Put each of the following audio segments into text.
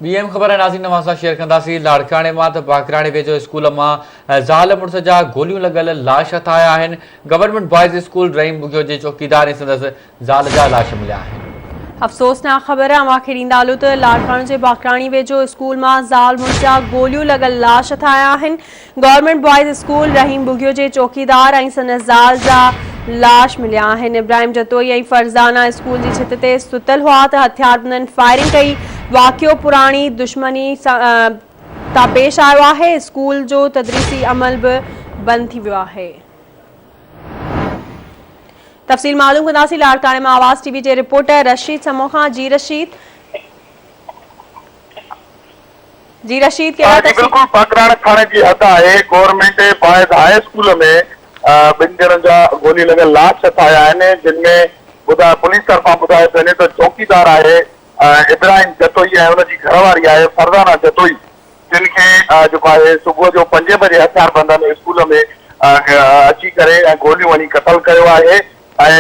ٻي اهم خبر ناظرين اوهان سان شيئر ڪنداسين لاڙڪاڻي مان ته باقراڻي ويجهو اسڪول مان زال مڙس جا گوليون لڳل لاش هٿ آيا آهن government boys school Rahim Bughio جي چوڪيدار ۽ سندس زال جا لاش مليا آهن. افسوسناڪ خبر اوهان کي ڏيندا هلون ته لاڙڪاڻو جي باقراڻي ويجهو اسڪول مان زال مڙس جا گوليون لڳل لاش هٿ آيا آهن government boys school Rahim Bughio جي چوڪيدار ۽ سندس زال جا لاش مليا آهن. ابراهيم جتوئي ۽ فرزانه اسڪول جي ڇت تي ستل هئا ته هٿياربندن فائرنگ ڪئي. واقعو پراڻي دشمني تان پيش آيو آهي. اسڪول جو تدريسي عمل به بند ٿي ويو آهي. تفصيل معلوم ڪنداسين لاڙڪاڻي مان آواز ٽي وي جي رپورٽر رشيد سمون کان. جي رشيد. جي رشيد ڪهڙا جي تفصيل. بلڪل پاڪراڻ ٿاڻي جي حد آهي گورنمينٽ بوائز هاء اسڪول ۾ ٻن ڄڻن جا گولي لڳل لاش هٿ آيا آهن جن ۾ ٻڌايو پوليس طرفان ٻڌايو پيو وڃي ته چوڪيدار آهي ابراهيم جتوئي ۽ ان جي گهر واري آهي فرزانه جتوئي جن کي جيڪو آهي صبح جو پنجين بجي هٿياربندن اسڪول ۾ اچي ڪري ۽ گوليون هڻي قتل ڪيو آهي ۽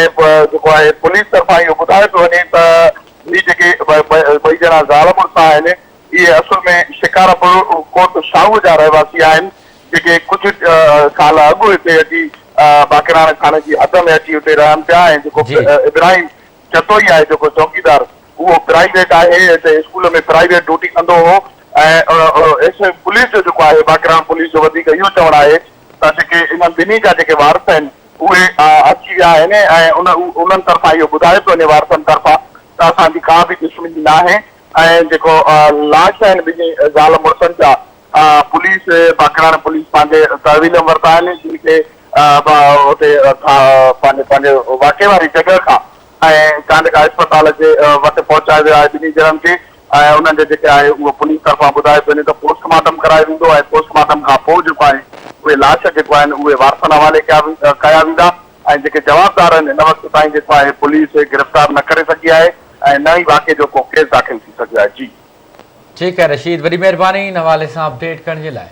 جيڪو آهي پوليس طرفان اهو ٻڌايو پيو وڃي ته هي جيڪي ٻئي ڄڻا زال مڙس آهن اهي اصل ۾ شڪارپور ڪوٽ شاهوء جا رهواسي آهن، جيڪي ڪجهه سال اڳ هتي اچي باقراڻي ٿاڻي جي حد ۾ اچي اتي رهن پيا ۽ جيڪو ابراهيم جتوئي آهي جيڪو چوڪيدار اهو پرائيويٽ آهي هتي اسڪول ۾ پرائيويٽ ڊيوٽي ڪندو هو ۽ ايس پوليس جو جيڪو آهي باقراڻ پوليس جو وڌيڪ اهو چوڻ آهي ته جيڪي انهن ٻنهي جا جيڪي وارث آهن اهي اچي ويا آهن ۽ انهن طرفان اهو ٻڌايو پيو وڃي وارثن طرفان ته اسان جي ڪا به دشمني ناهي ۽ جيڪو لاش آهن ٻنهي زال مڙسن جا پوليس باقراڻي پوليس پنهنجي تحويل ۾ ورتا آهن جن کي اتي پنهنجي پنهنجي واقعي واري جڳهه کان ۽ چانڊڪا اسپتال جي وٽ پهچايو ويو آهي ٻنهي ڄڻن کي ۽ انهن جي جيڪي آهي اهو پوليس طرفان ٻڌايو پيو وڃي ته پوسٽ مارٽم ڪرايو ويندو ۽ پوسٽ مارٽم کان پوء جيڪو آهي اهي لاش جيڪو آهن اهي وارثن حوالي ڪيا ويندا ۽ جيڪي جوابدار آهن هن وقت تائين جيڪو آهي پوليس گرفتار نه ڪري سگهي آهي. ۽ نه ئي واقعي جو ڪو ڪيس داخل ٿي سگهيو آهي. جي. ٺيڪ آهي رشيد وڏي مهرباني ان حوالي سان اپڊيٽ ڪرڻ جي لاء.